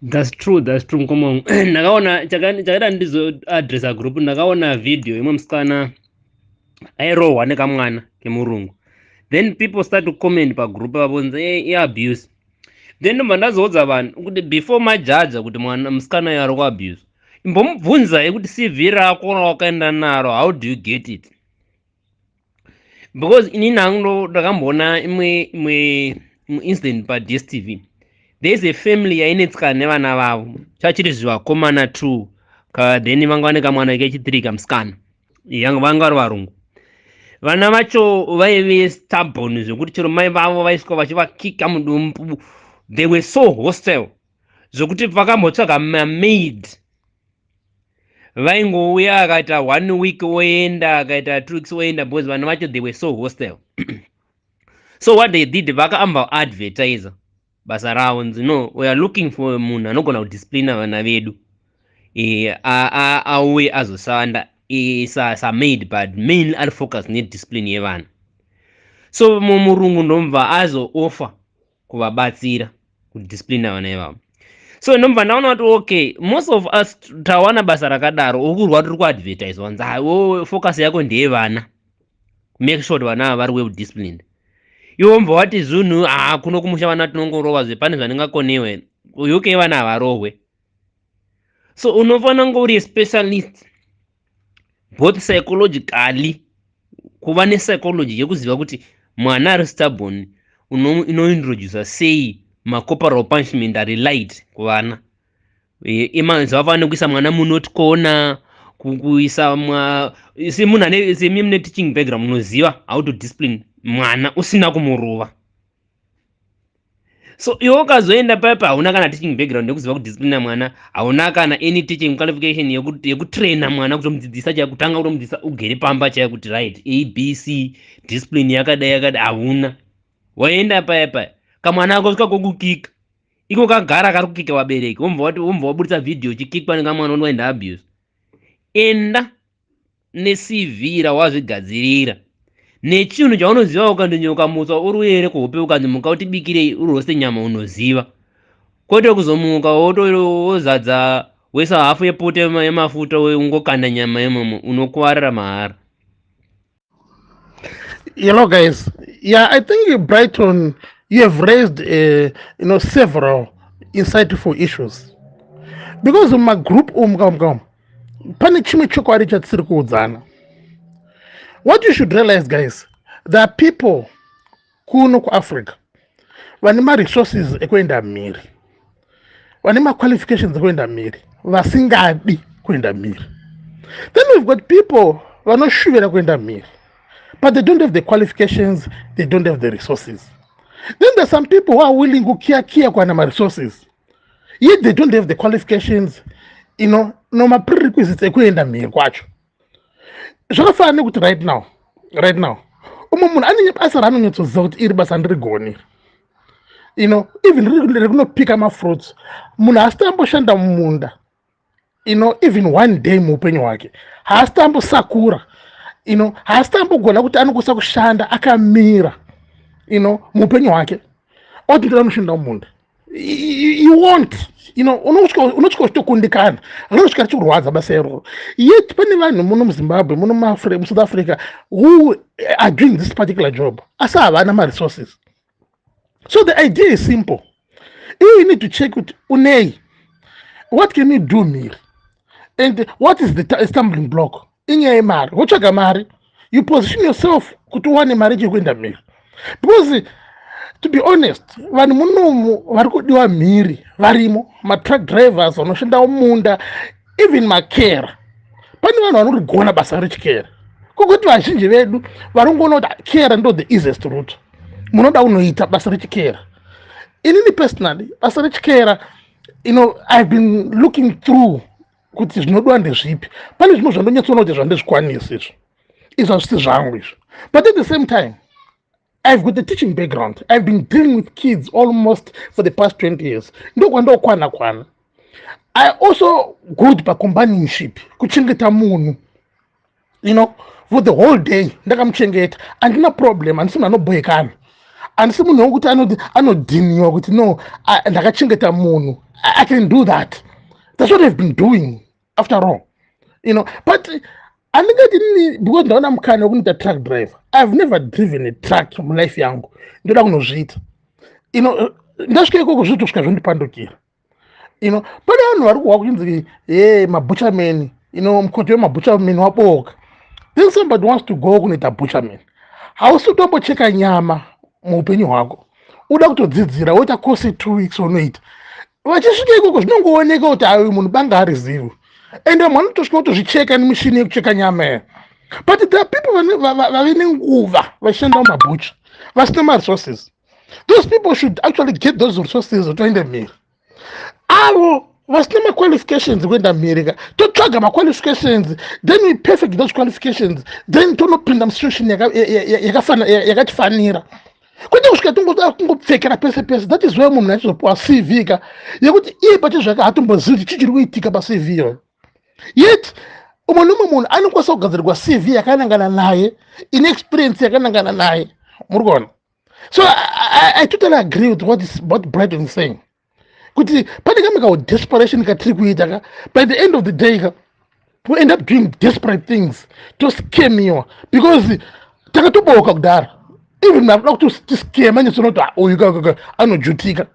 That's true, that's true, mukoma. Ndakaona chakaita ndizoadressa group. Ndakaona video imwe musikana airohwa nekamwana kemurungu. Then people start to comment pagroup vavonzi iabuse. Then ndobva ndazoudza vanhu kuti before majaja kuti mwana musikana uyo ari kuabuse, imbomubvunzai kuti CV rako rawakaenda naro, how do you get it? Because inini hangu ndakamboona imwe incident paDStv. There is a family yainetsika nevana vavo, chachiri zvivakomana two ka, then vanga vane kamwana kechi3 kamusikana. Vanga vari varungu. Vana vacho vaive stubborn zvekuti chero mai vavo vaiswa vachivakika mudumbu. They were so hostile zvokuti vakambotsvaga mamaid, vaingouya akaita one week oenda, akaita 2 weeks oenda, because vana vacho, they were so hostile. So what they did, vakaamba advertise basa ravo, nzi, "No, we are looking for munhu anogona kudisciplina vana vedu, auye azoshanda samaid, but mainly ari focus nediscipline yevana." So murungu ndomubva azooffer kuvabatsira kudisciplina vana ivavo. So ndomubva ndaona kuti okay, most of us tawana basa rakadaro, ukurwa tiri kuadvertise, wanzi focus yako ndeyevana, make sure kuti vana ava vari well disciplined. Iwo mbva wati zvinhu, ha, kuno kumusha vana tinongorova zve, pane zvandingakonewe. UK vana havarohwe. So unofanira kunge uri specialist both psychologically, kuva nepsychology yekuziva kuti mwana ari stubborn inointroduca sei macorporal punishment ari light kuvana. Zvavafanira kuisa mwana munot corner, kuisa semunhu ane semi mune teaching background, munoziva how to discipline mwana usina kumurova. So iwe ukazoenda paipa, hauna kana teaching background yekuziva kudisciplina mwana, hauna kana any teaching qualification yekutraina mwana, kutomudzidzisa chaiyo, kutanga kutomudzidzisa ugere pamba chaiyo kuti right, A B C, discipline yakadai yakadai, hauna. Waenda paya paya, kamwana ako svika kokukika, iko kagara kari kukika vabereki, womva wati womva wabudisa vhidhiyo uchikikwa nekamwana, unoenda abuse. Enda neCV rawazvigadzirira nechinhu chaunoziva. Ukandonyoka mutswa uri uyere kuhope, ukanzi muka utibikirei urose nyama, unoziva, kwete kuzomuka wozadza woisa hafu yepoto yemafuta, ungokanda nyama imomo, unokuvarira mahara. You guys, yeah, I think Brighton, you have raised several insightful issues, because mumagroup umu kamu pane chimwe chokwadi chatisiri kuudzana. What you should realize, guys, there are people kuno kuAfrica vane maresources ekuenda mhiri, vane maqualifications ekuenda mhiri, vasingadi kuenda mhiri. Then we've got people vanoshuvira kuenda mhiri, but they don't have the qualifications, they don't have the resources. Then there's some people who are willing kukiyakiya kuwana maresources, yet they don't have the qualifications noma-prerequisites ekuenda mhiri kwacho. Zvakafanana nekuti right now umwe munhu ane basa raanonyatsoziva kuti iri basa ndirigoni, even rekunopika mafruits. Munhu haasiti amboshanda mumunda even one day muupenyu hwake, haasiti ambosakura, haasiti ambogona kuti anokwanisa kushanda akamira muupenyu hwake, oti ndoda mushanda mumunda. You won't, unosvika uchitokundikana, rinosvika richikurwadza basa iroro. Yet pane vanhu muno muZimbabwe, muno muSouth Africa who are doing this particular job, asi havana maresources. So the idea is simple. You need to check kuti unei, what can you do mhiri, and what is the stumbling block. Inyaya yemari, wotsvaga mari, you position yourself kuti uwane mari chekuenda mhiri, because to be honest, vanhu munomu vari kudiwa mhiri varimo, matruck drivers, vanoshanda mumunda, even makera. Pane vanhu vanorigona basa rechikera, kwokuti vazhinji vedu vari kungoona kuti kera ndo the easiest route. Munoda kunoita basa rechikera. Inini personally, basa rechikera, I've been looking through kuti zvinodiwa ndezvipi. Pane zvimwe zvandonyatsoona kuti zvandizvikwanisi izvo, izvo hazvisi zvangu izvo. But at the same time, I've got a teaching background. I've been dealing with kids almost for the past 20 years. Ndokwandokwana kwana. I also good pacompanionship, kuchengeta munhu for the whole day ndakamuchengeta, handina problem, handisi munhu anobhoekana. Handisi munhu wekuti anodhiniwa kuti no, ndakachengeta munhu. I can do that. That's what I've been doing after all. But handingati nini because ndaona mukana wekunoita truck driver. I've never driven a truck mulife yangu, ndoda kunozviita. Ndasvika ikoko, zvitosvika zvondipandukira. Pane vanhu vari kuhwa kuchinzi ye mabutcherman, mukoto wemabutcherman waboka. Then somebody wants to go kunoita butcherman. Hausi kutombocheka nyama muupenyu hwako, uda kutodzidzira, woita course 2 weeks, unoita. Vachisvika ikoko, zvinongooneka kuti ayo munhu banga harizivi, ende vamwe vanotosvika kutozvicheka nemishini yekucheka nyama iyo. But there are people vave nenguva vachishanda mumabhucha vasina maresources. Those people should actually get those resources kutoenda mhiri. Avo vasina maqualifications kuenda mhiri ka, totsvaga maqualifications, then we perfect those qualifications, then tonopinda musituation yakatifanira, kwete kusvika tongoda kungopfekera pese pese. That is why munhu achizopiwa CV ka yekuti iye pachezvake hatombozivi kuti chii chiri kuitika paCV iyoyo. Yet umwe nomumwe munhu anokwanisa kugadzirirwa CV yakanangana naye, ine experience yakanangana naye. Muri kuona? So I totally agree with what Brighton is saying, kuti pane kamwe kaudesperation katiri kuita ka. By the end of the day ka, we end up doing desperate things, toscamiwa because takatoboka kudhara. Even makuda kuti tiscama nyatsoona kuti uyu kaka anojutika.